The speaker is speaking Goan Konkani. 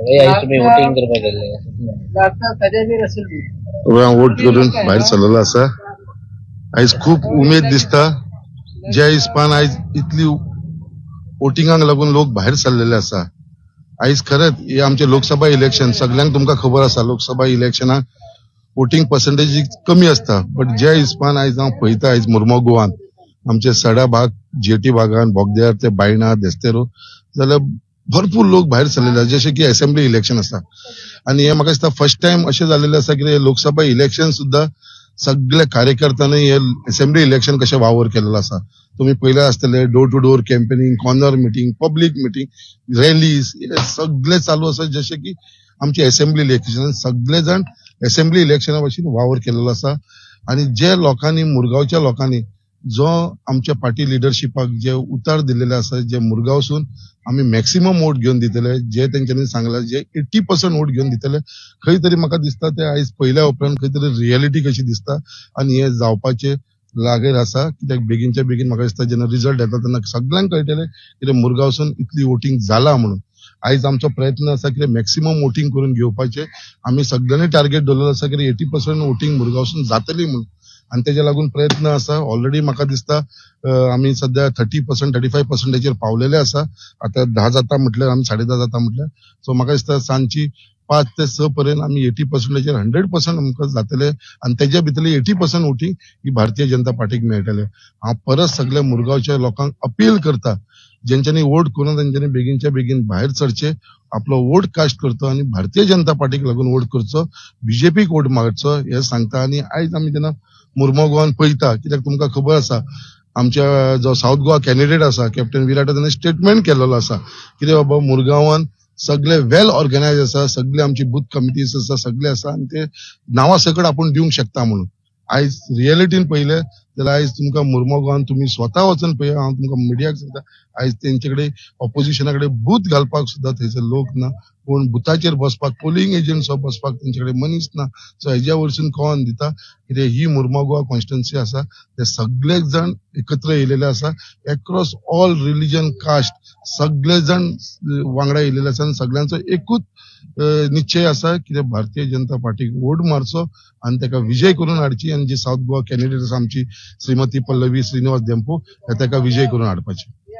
हे आयज तुमी वोटींग करपाक गेल्ले. वोट करून भायर सरलेलो आसा. आयज खूब उमेद दिसता. ज्या हिसपान आयज इतली वोटिंगाक लागून लोक भायर सरलेले आसा. आयज खरेंच हे आमचे लोकसभा इलेक्शन, सगल्यांक तुमकां खबर आसा, लोकसभा इलेक्शनाक वोटींग पर्संटेज कमी आसता. बट ज्या हिसपान आयज हांव पळयता, आयज मुर्मो गोवान आमचे सडा भाग, जेटी भागान, बोगद्यार ते बायणा, देस्तेरो, जाल्यार भरपूर लोक भायर सरलेले आसा, जशे की असेंब्ली इलेक्शन आसा. आनी हे म्हाका दिसता फर्स्ट टायम अशें जालेलें आसा की लोकसभा इलेक्शन सुद्दां सगळे कार्यकर्त्यांनी हे असेंब्ली इलेक्शन कशें वावर केलेलो आसा. तुमी पळयलें आसतलें, door to door campaigning, corner meeting, public meeting, rallies, हे सगळे चालू आसा, जशे की आमचे असेंब्ली इलेक्शन. सगळे जाण असेंब्ली इलेक्शना भशेन वावर केलेलो आसा. आनी जे लोकांनी, मुरगांवच्या लोकांनी जो आमच्या पार्टी लिडरशिपाक जे उतार दिलेले आसा, जे मुरगांवसून आमी मॅक्सिमम वोट घेवन दितले, जे तेंच्यांनी सांगला, जे 80% वोट घेवन दितले, खंय तरी म्हाका दिसता ते आयज पयल्या उपरांत खंय तरी रियलिटी कशी दिसता. आनी हे जावपाचे लागीं आसा, कित्याक बेगीनच्या बेगीन म्हाका दिसता जेन्ना रिजल्ट येता तेन्ना सगळ्यांक कळटलें कितें मुरगांवसून इतली वोटींग जाला म्हणून. आयज आमचो प्रयत्न आसा कितें मॅक्सिमम वोटींग करून घेवपाचें. आमी सगळ्यांनी टार्गेट दवरलेलो आसा कितें 80% वोटींग मुरगांवसून जातली म्हणून. आनी तेज्या लागून प्रयत्न आसा. ऑलरेडी म्हाका दिसता आमी सध्या 30%, 35 पर्संटाचेर पावलेले आसा. आतां 10 जाता म्हटल्यार, आमी 10:30 जाता म्हटल्यार, सो म्हाका दिसता सांजची 5 ते 6 पर्यंत आमी 80 पर्संटाचेर, 100% आमकां जातले आनी तेज्या भितरले 80% वोटींग ही भारतीय जनता पार्टीक मेळटले. हांव परत सगल्या मुरगांवच्या लोकांक अपील करता, जेंच्यांनी वोट करून तेंच्यांनी बेगीनच्या बेगीन भायर सरचे, आपलो वोट कास्ट करचो आनी भारतीय जनता पार्टीक लागून वोट करचो, बीजेपीक वोट मारचो हें सांगता. आनी आयज आमी जेन्ना मुर्मो गोवान पळयता, कित्याक तुमकां खबर आसा, आमच्या जो साऊथ गोवा कॅन्डिडेट आसा कॅप्टन विराट, ताणें स्टेटमेंट केलेलो आसा कितें बाबा मुरगांवान सगळे वेल ऑर्गनायज आसा, सगळे आमची बूथ कमिटीज आसा, सगळे आसा आनी ते नांवा सकट आपूण दिवंक शकता म्हणून. आयज रियलिटीन पळयलें जाल्यार आयज तुमकां मुर्मो गोवान तुमी स्वता वचून पळया. हांव तुमकां मिडियाक सांगता, आयज तेंचे कडेन, ऑपोजिशना कडेन बूथ घालपाक सुद्दां थंयसर लोक ना. कोण बुथाचेर बसपाक, पोलिंग एजंट बसपाक तेंचे कडेन मनीस ना. सो हेज्या वरसून कळोन दिता कितें ही मुर्मो गोवा कॉन्स्टिट्युन्सी आसा, ते सगळे जाण एकत्र येयलेले आसा. एक्रॉस ऑल रिलिजन, कास्ट सगळे जाण वांगडा येयलेले आसा आनी सगळ्यांचो एकूच निश्चय आसा कितें भारतीय जनता पार्टीक वोट मारचो आनी ताका विजय करून हाडची आनी जी साऊथ गोवा कॅन्डिडेट आसा आमची श्रीमती पल्लवी श्रीनिवास धेंपो, ताका विजय करून हाडपाची.